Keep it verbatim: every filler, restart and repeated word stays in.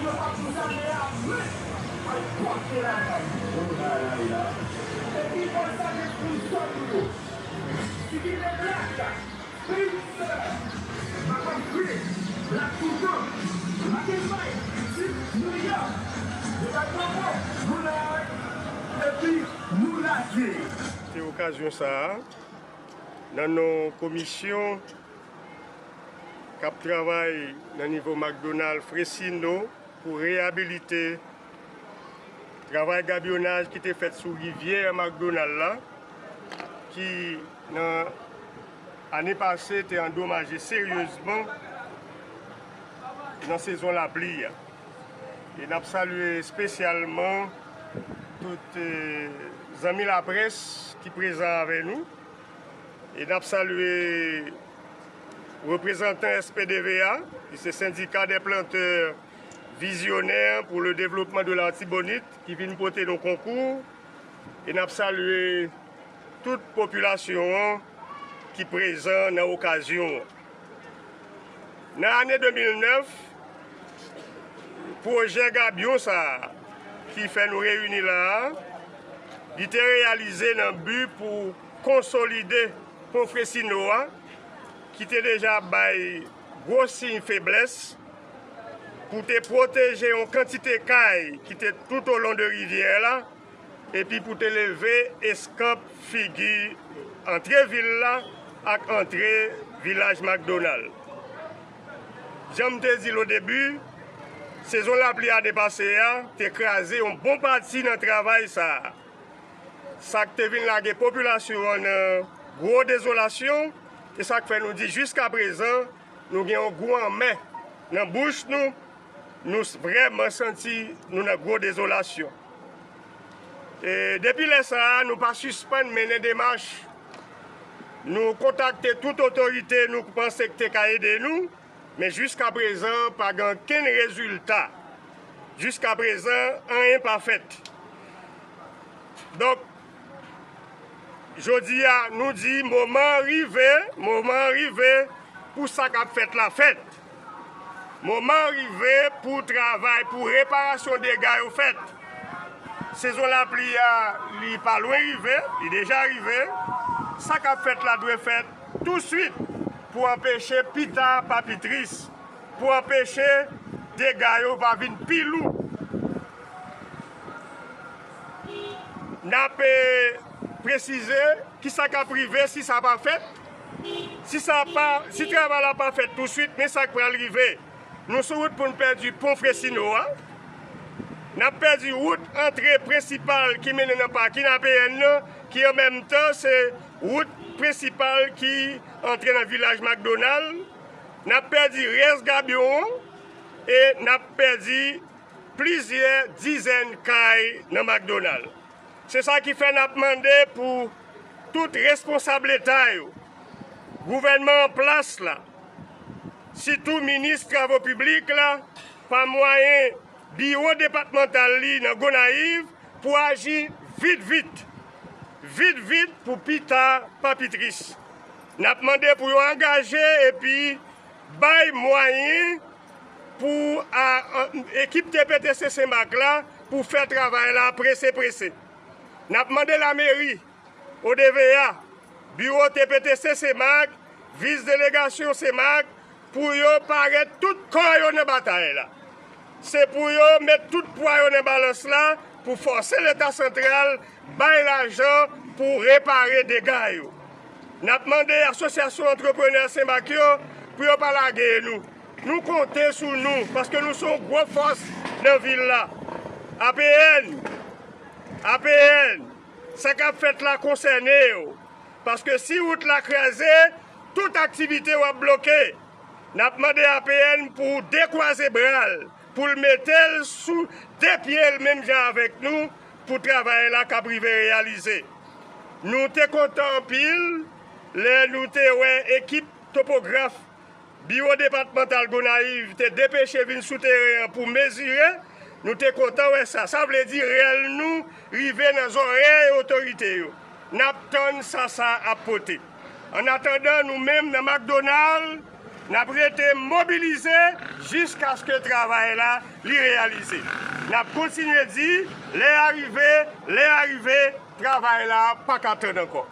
Yo p ap nou zame a men, al pòte lakay nou. Epi bòl sa gen pou zòn nou yo. Si gen de blak, peyi sè, m ap ap kriye, blak toutan, Makenbay, Tit, Nouyòk, Depatman Nò, nou la, epi nou lage. Se okazyon sa a, nan non komisyon k ap travay nan nivo McDonald Fresino pou reyabilite travay gabyonaj ki te fèt sou rivyè McDonald la, ki nan ane pase te andomaje seryezman nan sezon lapli a. E n ap salye espesyalman tout, eh, zanmi laprès ki prezan avè nou. E n ap salye reprezantan S P D V A, ki se Syndicat des Planteurs Visionnaires pour le Développement de l'Artibonite, ki vin pote nou konkou. E n ap salye tout popilasyon an ki prezan nan okazyon an. Nan ane de mil nèf, pwojè gabyon sa a ki fè nou reyini la a, li te reyalize nan bi pou konsolide pon Fresino a, ki te deja bay gwo siy feblès, pou te pwoteje yon kantite kay ki te toutolon de rivyè la, epi pou te leve eskanp figi antre vil la ak antre vilaj McDonald. Jan m te di l o debi, sezon lapli ane pase a te kraze yon bon pati nan travay sa a. Sa k te vin lage popilasyon an nan gwo dezolasyon, e sa k fè nou di jiskaprezan, nou gen yon gou anmè nan bouch nou, nou s- vrèman santi nou nan gwo dezolasyon. E depi lè sa a, nou pa sispann mennen demach. Nou kontakte tout otorite nou panse k te ka ede nou, men jiskaprezan, pa gen okenn rezilta. Jiskaprezan, anyen pa fèt. Donk, jodi a, nou di moman an rive, moman an rive pou sa k ap fèt la fèt. Moman an rive pou travay, pou reparasyon dega yo fèt. Sezon lapli a, li pa lwen rive, li deja rive. Sa k ap fèt la dwe fèt touswit pou anpeche pita pa pi tris, pou anpeche dega yo pa vin pi lou. N ap, eh, presize kisa k ap rive si sa pa fèt. Si sa pa, si travay la pa fèt touswit, men sa k pral rive. Nou sou wout pou n pèdi pon Fresino a. N ap pèdi wout antre prensipal ki mennen nan pakin A P N nan, ki an menm tan se wout prensipal ki antre nan vilaj McDonald. N ap pèdi rès gabyon an e n ap pèdi plizyè dizèn kay nan McDonald. Se sa ki fè n ap mande pou tout responsab Leta yo, gouvènman an plas la, sitou minis travo piblik la, pa mwayen biwo depatmantal li nan Gonayiv, pou aji vit vit, vit vit pou pita pa pi tris. N ap mande pou yo angaje epi bay mwayen pou a, a, ekip T P T C Senmak la pou fè travay la prese prese. N ap mande lameri, O D V A, biwo T P T C Senmak, vis delegasyon Senmak, pou yo parèt tout kò yo nan batay la. Se pou yo met tout pwa yo nan balans la pou fòse Leta santral bay lajan pou repare dega yo. N ap mande Asosyasyon Antreprenè Senmak yo pou yo pa lage nou. Nou konte sou nou, paske nou se yon gwo fòs nan vil la. A P N, A P N, sa k ap fèt la konsène w. Paske si wout la kraze, tout aktivite w ap bloke. N ap mande A P N pou dekwaze bra l, pou l mete l sou de pye l menm jan avèk nou, pou travay la k ap rive reyalize. Nou te kontan anpil lè nou te wè ekip topograf biwo depatmantal Gonayiv te depeche vin sou teren an pou mezire. Nou te kontan wè sa. Sa vle di rèl nou rive nan zòrèy otorite yo. N ap tann sa sa ap pote. Annatandan, nou menm nan McDonald, N ap rete mobilize jiskaske travay la li reyalize. N ap kontinye di, lè a rive, lè a rive, travay la pa ka tann ankò.